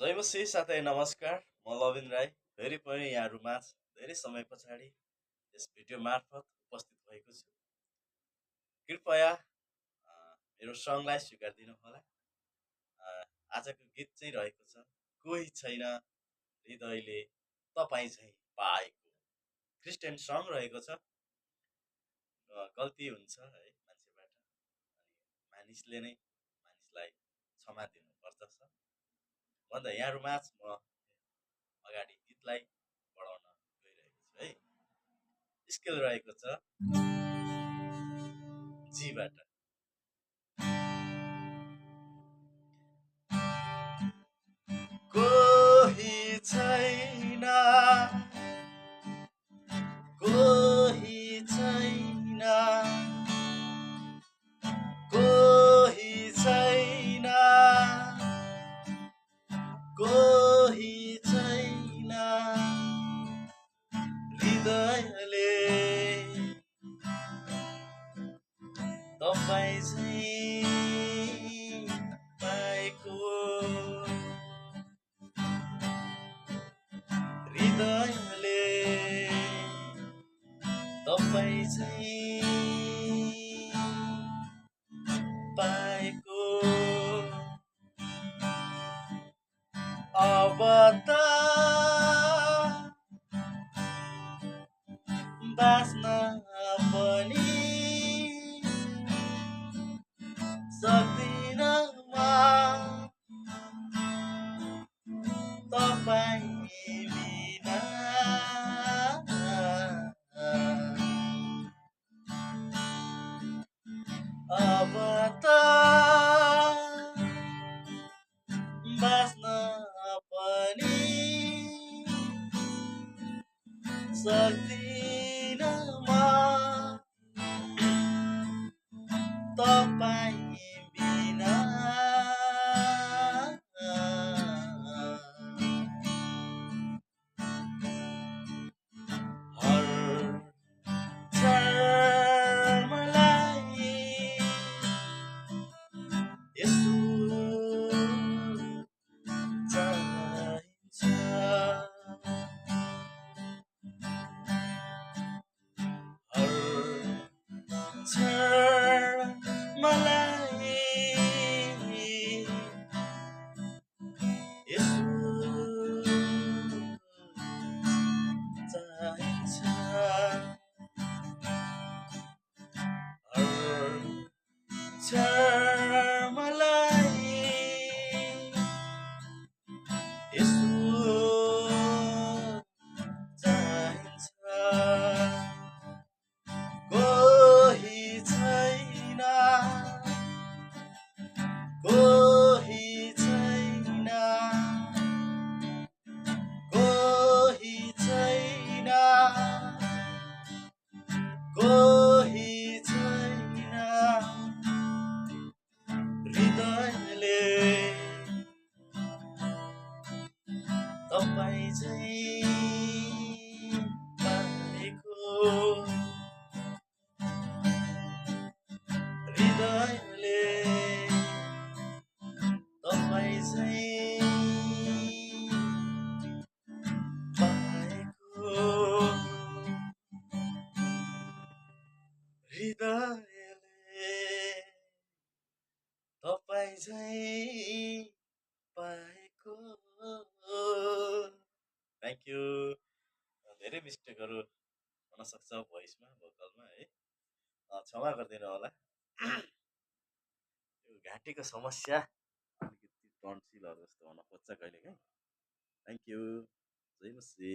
जय मसी साथै नमस्कार। म लविन राई फेरि पनि यहाँहरू माझ धेरै समय पछाडि यस भिडियो मार्फत उपस्थित भएको छु। कृपया मेरो सङ्गलाई स्वीकारिदिनु होला। आजको गीत चाहिँ रहेको छ कोही छैन हृदयले तपाईँ झैँ पाएको। क्रिस्चियन सङ्ग रहेको छ। गल्ती हुन्छ है मान्छेबाट, अनि मानिसले नै मानिसलाई क्षमा दिनुपर्दछ भन्दा यहाँहरू माझ म अगाडि गीतलाई बढाउन गइरहेको छु है। स्केल रहेको छ जीबाट। कोही छैन, कोही छैन, कोही छैन, कोही छैन हृदयले तपाईँ झैँ पाएको। हृदयले तपाईँ झैँ पाएको। अब त बाँच्न पनि सक्दिन म तपाईँ बिना। अब त बाँच्न पनि सक्दिन म तपाईँ बिना। हर क्षण मलाई यसो चाहिन्छ। हर क्षण मलाई यसो चाहिन्छ। हर क्षण मलाई यसो चाहिन्छ। कोही छैन, कोही छैन, कोही छैन, कोही छैन हृदयले तपाईँ झैँ पाएको। हृदयले तपाईँ झैँ पाएको। हृदयले तपाईँ झैँ पाएको। Thank you. धेरै मिस्टेकहरू हुनसक्छ भोइसमा, भोकलमा है, क्षमा गरिदिनु होला। यो घाँटीको समस्या अलिकति टन्सिलहरू जस्तो हुन खोज्छ कहिलेकाहीँ। Thank you. जय मसी।